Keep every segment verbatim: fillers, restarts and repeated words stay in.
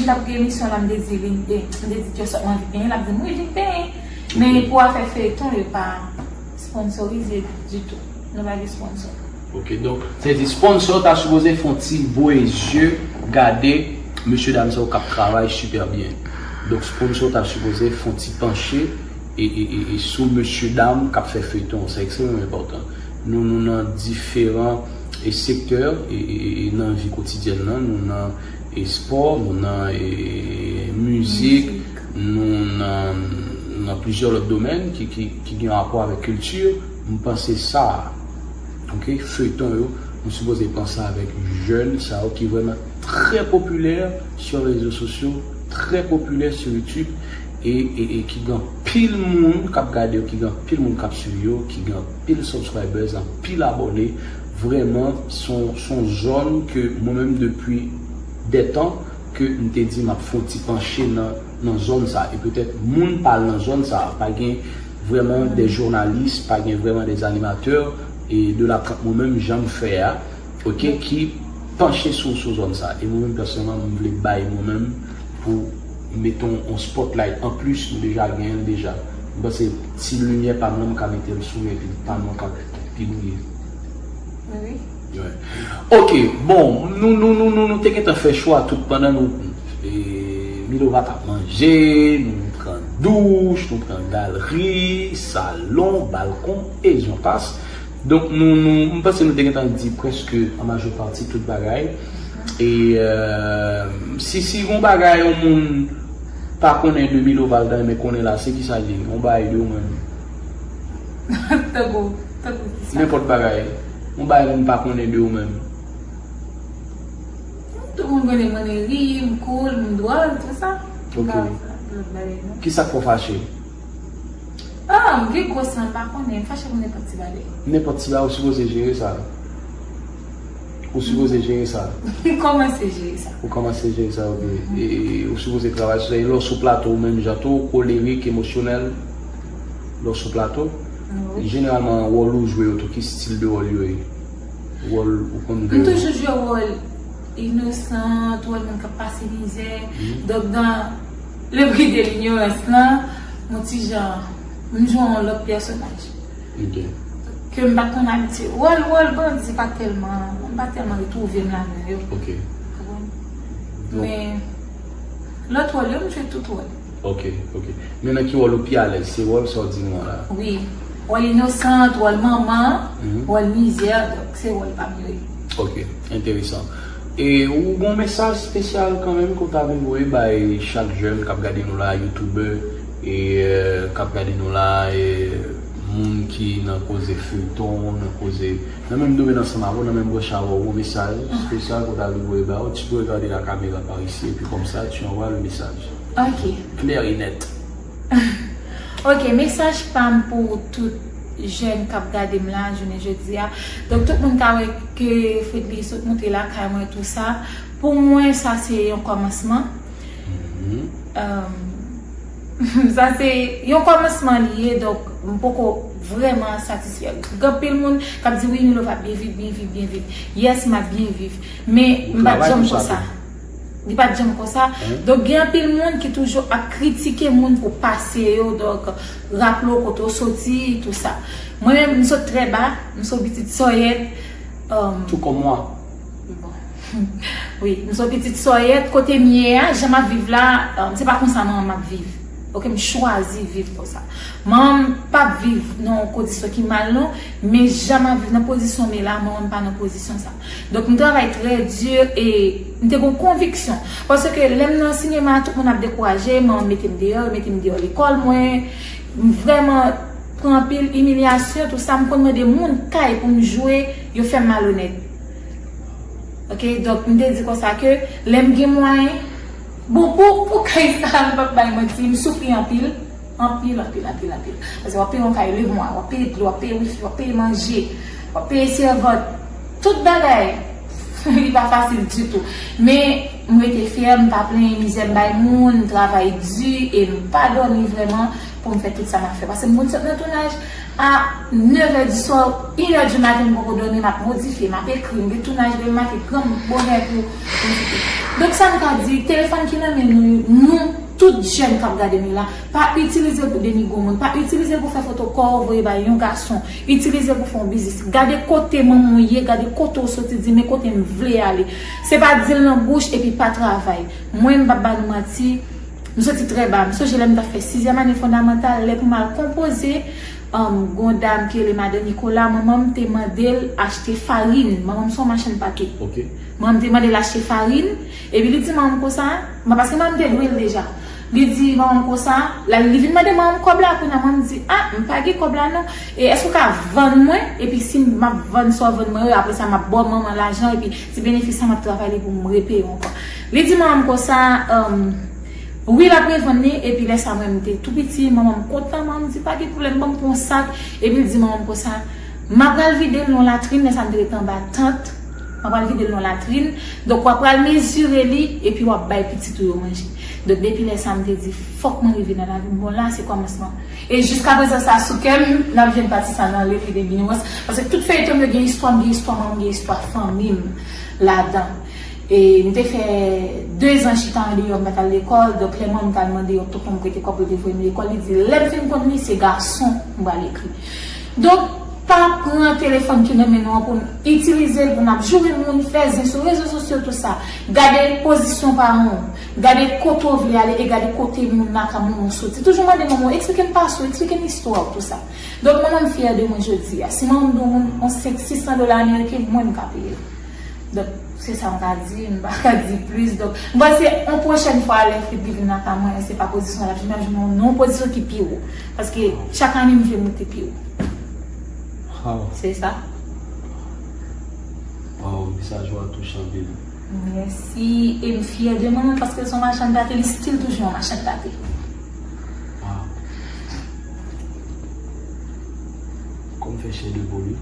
Chak emisyon la, m te di li, m te di Joseph m anvi penyen, l ap di m wi, vin penyen. Men pou afè feyton, yo pa sponsorize ditou. Nou pa gen sponsor. Ok, donk, se di sponsor ta sipoze fè yon ti voye zye gade mesye dam sa yo k ap travay super byen. Donk, sponsor ta sipoze fè yon ti panche e, e, e, e sou mesye dam k ap fè feyton. Se ekstrèmman enpòtan. Nou, nou nan diferan e sektè e, e, e, e nan vi kotidyèn nan, nou nan e spò, nou nan e mizik, nou nan, nan plizyè lòt domèn ki, ki, ki gen rapò avèk kilti. M panse sa, ok, feyton yo, nou sipoze panse avèk jèn sa yo ki vrèman trè popilè sou rezo sosyo, trè popilè sou YouTube, e, e, e ki gen anpil moun k ap gade yo, ki gen anpil moun k ap swiv yo, ki gen anpil subscribers, anpil abòne. Vrèman, se yon, se yon zòn ke mwen menm depi dè tan ke m te di m ap fè yon ti panche nan, nan zòn sa. E petèt moun pa al nan zòn sa, pa gen vrèman de jounalis, pa gen vrèman de animatè, e de la trant mwen menm, jan m fè a, ok, ki panche sou, sou zòn sa. E mwen menm, pèsonèlman, m vle bay mwen menm pou mete yon, yon spotlight anplis, nou deja genyen l deja. M panse ti limyè pa m nan, m ka mete l sou, epi pa m nan ka pi briye. Wi. Ok, bon, nou, nou, nou, nou, nou te gentan fè chwa tout pandan nou, e, Milova t ap manje, nou pran douch, nou pran galri, salon, balkon, e j'en passe. Donk, nou, nou, m panse nou te gentan di prèske an majò pati tout bagay. E, e, si, si gon bagay yon moun pa konnen de Milova, l ta renmen konnen la, se kisa l ye? Yon bagay de ou menm? Tankou, tankou kisa? Nenpòt bagay. Yon bagay moun pa konnen de ou menm. Tout moun konnen mwen ri, m cool, m dwòl, tout sa. Ok. M pa fè lòt bagay, non. Kisa k fè w fache? Ah, m gen gwo san, m pa konnen. M fache pou nenpòt ti bagay. Nenpòt ti bagay, ou sipoze jere sa. Ou sipoze jere sa. M kòmanse jere sa. Ou kòmanse jere sa, ok. E, e, ou sipoze travay sou sa. E lè w sou plato, ou menm jan tou, ou kolerik, emosyonèl, lè w sou plato. Wi. Jeneralman, wòl ou jwe yo tou, ki stil de wòl yo ye? Wòl ou konn jwe? M toujou jwe wòl inosan, wòl moun k ap pase mizè. Mhm. Donk, dans le bris de l'ignorance lan, yon ti jan, m jwe yon lòt pèsonaj. Ok. Ke m pa t konn abitye. Wòl, wòl bandi pa tèlman, m pa tèlman retwouve m ladan yo. Ok. Konprann? Donk, men lòt wòl yo, m jwe tout wòl. Ok, ok. Men nan ki wòl ou pi alèz? Se wòl sa w di nou an la? Wi. Wòl inosant, wòl manman, mhm, wòl mizè, donk se wòl pa m yo ye. Ok, enteresan. E ou gon mesaj espesyal kanmenm ke w ta vle voye bay chak jèn k ap gade nou la, youtubè, e, e, k ap gade nou la, e, moun ki nan koze feyton, nan koze, nan menm domèn ansanm avè w, nan menm branch avè w, gon mesaj espesyal ke w ta vle voye ba yo? Tu peux regarder la caméra par ici, et puis comme ça, tu envoies le message. Ok. Clair et net. Ok, mesaj pa m pou tout jèn k ap gade m la, jounen jodi a. Donk, tout moun ka wè ke Fredly sot moute lakay mwen, tou sa. Pou mwen, sa se yon kòmansman. Mhm. Euh, sa se yon kòmansman li ye, donk, m poko vrèman satisfè. Gen anpil moun k ap di, "Wi, Milova ap byen viv, byen viv, byen viv." Yes, m ap byen viv. Men, m pa t janm konsa. Li pa t janm konsa. Donk, gen anpil moun ki toujou ap kritike moun pou pase yo. Donk, raple w kote w soti, tou sa. Mwen menm, m sot trè ba, m se yon pitit Sòyèt. Tout comme moi. Bon. Wi, m se yon pitit Sòyèt, kote m ye a, jan m ap viv la, se pa konsa manman m ap viv. Ok, m chwazi viv konsa. Manman m p ap viv nan yon kondisyon ki mal, non, men jan m ap viv nan pozisyon m ye la, manman m pa nan pozisyon sa. Donk, m travay trè di e m te gen yon konviksyon. Paske lè m nan sinema, tout moun ap dekouraje, manman m mete m deyò, yo mete m deyò lekòl mwen. M vrèman pran anpil imilyasyon, tou sa. M konn mande moun kay pou m jwe, yo fè m malonèt. Ok, donk, m te di konsa ke lè m gen mwayen, bon, pou, pou kay sa, m p ap bay manti, m soufri anpil. Anpil, anpil, anpil, anpil. Paske w ap peye yon kay levwa, w ap peye dlo, w ap peye wifi, w ap peye manje, w ap peye sèvant. Tout bagay, li pa fasil ditou. Men, m rete fyè, m pa plenyen mizè m bay moun, m travay di e m pa dòmi vrèman pou m fè tout sa m ap fè. Paske m konn sot nan tounaj a nèf è di swa, inè di maten m poko dòmi, m ap modifye, m ap ekri, m gen tounaj demen, m ap ekri granm bonè pou, pou m kite. Donk sa m ka di, telefòn ki nan men nou, nou tout jèn k ap gade nou la, pa itilize l pou denigre yon moun, pa itilize l pou fè foto kò w voye bay yon gason, itilize l pou fè yon biznis. Gade kote manman w ye, gade kote w soti, di men kote m vle ale. Se pa di l nan bouch epi pa travay. Mwen m p ap ba nou manti, m soti trè ba. M sonje lè m t ap fè sizyèm ane fondamantal, lè pou m al konpoze, um, gon dam ki rele Madan Nicolas, manman m te mande l achte farin. Manman m se yon machann pate. Ok. Manman m te mande l achte farin, epi li di manman m konsa, ma paske manman m te dwe l deja. Li di manman m konsa, la li vin mande manman m kòb la, kounye a manman m di, ah, m pa gen kòb la non. E èske w ka vann mwen? Epi si m ap vann sa w vann mwen yo, apre sa m ap ba w manman lajan, epi ti benefis sa m ap travay li pou m repeye w ankò. Li di manman m konsa, um, wi, l ap revann li, epi lè sa mwen m te tou piti, manman m kontan, manman m di pa gen pwoblèm, ban m pran yon sak, epi l di manman m konsa, m ap pral vide l nan yon latrin, lè sa m te rete anba tant, m ap pral vide l nan yon latrin, donk w ap pral mezire li, epi w ap bay pitit ou yo manje. Donk depi lè sa m te di, fòk mwen rive nan lavi m, bon la se kòmansman. E jiska prezan sa sou kè m, n ap jwenn pati sa nan L'Épidémie Ignorance, paske tout feyton m yo gen istwa m, gen istwa manman m, gen istwa fanmi m ladan. E m te fè dezan chita andeyò, m pa t al lekòl, donk lè manman m t al mande yon tonton m prete kòb pou l te voye m lekòl, li di lè m fin konn li se gason m pral ekri. Donk pa pran telefòn ki nan men nou an pou n itilize l pou n ap joure moun, fè zen sou rezo sosyo, tout sa. Gade pozisyon paran w, gade kote w vle ale e gade kote moun nan ka manman w soti. Toujou mande manman w eksplike m pase w, eksplike m istwa w, tout sa. Donk manman m fyè de mwen jodi a. Si manman m di yon moun yon senk, sis san dola ameriken, mwen m ka peye l. Donk se sa m ka di, m pa ka di plis. Donk m panse yon pwochèn fwa lè Fritz vin lakay mwen, se pa pozisyon l ap jwenn, l ap jwenn yon, yon pozisyon ki pi wo. Paske chak ane m vle moute pi wo. Wow. Se sa. Wow, mesaj ou a touche anpil. Mèsi. E m fyè de manman paske l se yon machann pate, li still toujou yon machann pate. Wow. Kòm fè chè de pou li.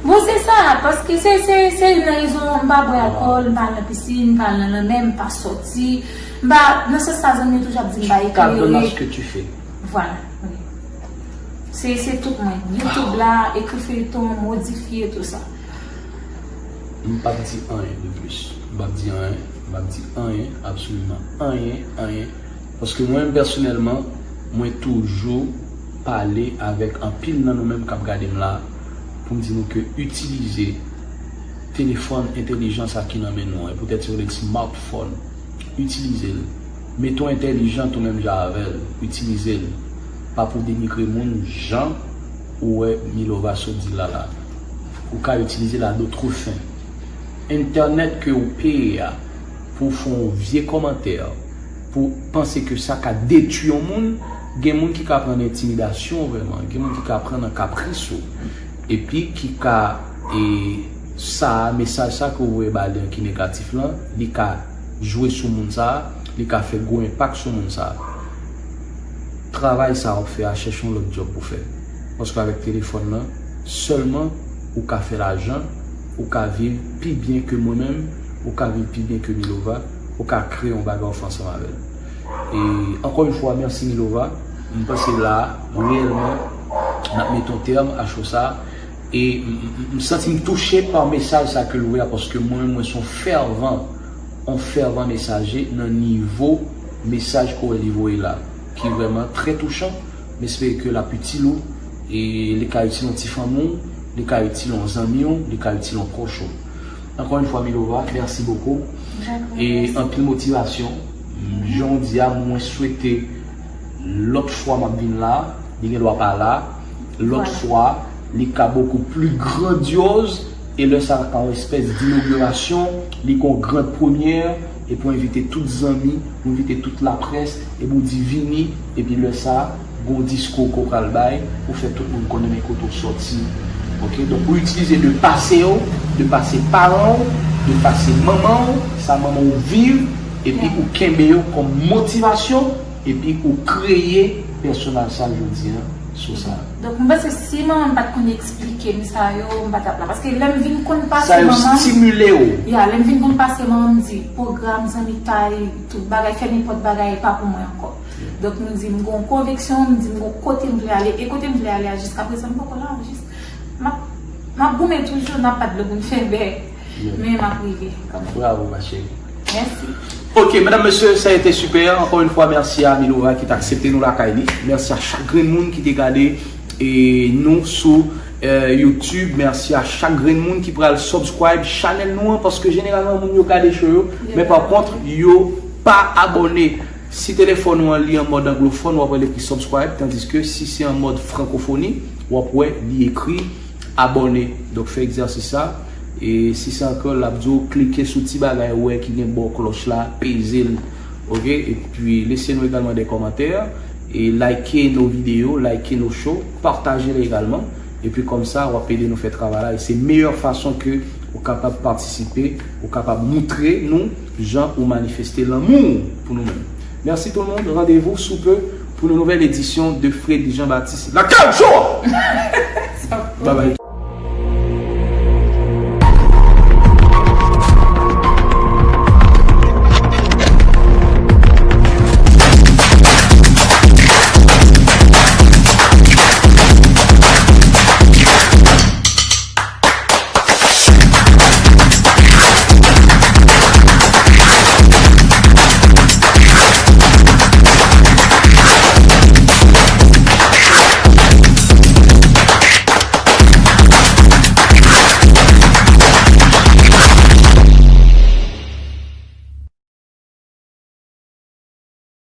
Bon, se sa, paske se se se youn nan rezon m pa bwè alkòl, m pa al nan pisin, m pa al nan lanmè, m pa sòti. M pa nan sans sa zanmi yo toujou ap di m pa Pardonne à eklere. Ce que tu fais. Vwala, wi. Se se tout mwen. YouTube la, ekri feyton, modifye, tout sa. M p ap di anyen de plis. M p ap di anyen. M p ap di anyen, absoliman anyen, anyen. Paske mwen menm pèsonèlman, mwen toujou pale avèk anpil nan nou menm k ap gade m la, pou m di nou ke itilize telefòn entèlijan sa ki nan men nou an, e poutèt yo rele l smartphone, itilize l. Mete w entèlijan tou menm jan avè l, itilize l. Pa pou denigre moun jan ou wè Milova sot di l la la. Ou ka itilize l à d'autres fins. Entènèt ke ou peye a pou fè yon vye kòmantè, pou panse ke sa ka detwi yon moun, gen moun ki ka pran nan entimidasyon vrèman, gen moun ki ka pran nan kapris ou, epi ki ka, e, sa, mesaj sa ke ou voye ba li an ki negatif lan, li ka jwe sou moun sa, li ka fè gwo enpak sou moun sa. Travay sa w ap fè a, chèche yon lòt djòb pou fè. Paske avèk telefòn nan, sèlman ou ka fè lajan, ou ka viv pi byen ke mwen menm, ou ka viv pi byen ke Milova, ou ka kreye yon bagay ou fè ansanm avè l. E ankò yon fwa, mèsi Milova. M panse la, reyèlman, n ap mete yon tèm a cho sa. E m, m, m santi m touche pa mesaj sa ke l voye a, paske mwen, mwen se yon fèvan, yon fèvan mesaje nan nivo mesaj ke w wè li voye la, ki vrèman trè touchan. M espere ke l ap itil ou, e li ka itil yon ti fanmi w, li ka itil yon zanmi w, li ka itil yon pwòch ou. Ankò yon fwa, Milova, mèsi bokou. E anpil motivasyon. Jan w di a, mwen swete lòt fwa m ap vin la, li gen dwa pa la, lòt fwa, li ka bokou pli grandyoz, e lè sa ka yon espès dinogirasyon, li ka yon grand premyè, epi w envite tout zanmi, w envite tout laprès, epi w di vini, epi lè sa, gon diskou ke w pral bay, pou fè tout moun konnen men kote w sòti. Ok, donk ou itilize de pase w, de pase paran w, de pase manman w, sa manman w viv, epi ou kenbe yo kòm motivasyon, epi ou kreye pèsonaj sa jodi an sou sa. Donk m panse si manman m pa t konn eksplike m sa yo, m pa t ap la. Paske lè m vin konn pase manman m, stimile w. Ya, lè m vin konn pase manman m di pwogram, zanmitay, tout bagay, fè nenpòt bagay pa pou mwen ankò. Donk m di m gon konviksyon, m di m gon kote m vle ale, e kote m vle ale a jiska prezan m poko la, jis m ap, m ap goumen toujou, n ap bat dlo pou n fè bè. Men m ap rive kanmenm. Bravo, ma chérie. Mèsi. Ok, medam, mesye, sa a été super. Encore une fois, merci à Milova ki t aksepte nou lakay li. Mèsi a chak grenn moun ki te gade e nou sou eh, YouTube. Mèsi a chak grenn moun ki pral subscribe chanèl nou an, paske jeneralman moun yo gade show yo, men pa kont yo pa abòne. Si telefòn ou an li an mòd anglofòn, w ap wè l ekri subscribe, tandiske si se an mòd frankofoni, w ap wè li ekri abòne. Donk fè egzèsis sa. E si se an kreyòl, l ap di w klike sou ti bagay ou wè ki gen bò klòch la, peze l. Ok? Epi lese nou egalman de kòmantè. E like nos vidéos, like nos shows, pataje l egalman. Epi kòmsa, w ap ede nou fè travay la. E se meyè fason ke ou kapab patisipe, ou kapab moutre nou jan ou manifeste lanmou pou nou menm. Merci tout le monde. Rendez-vous sous peu pour une nouvelle édition de Freddy Jean-Baptiste. La Cam Show! Bye bye.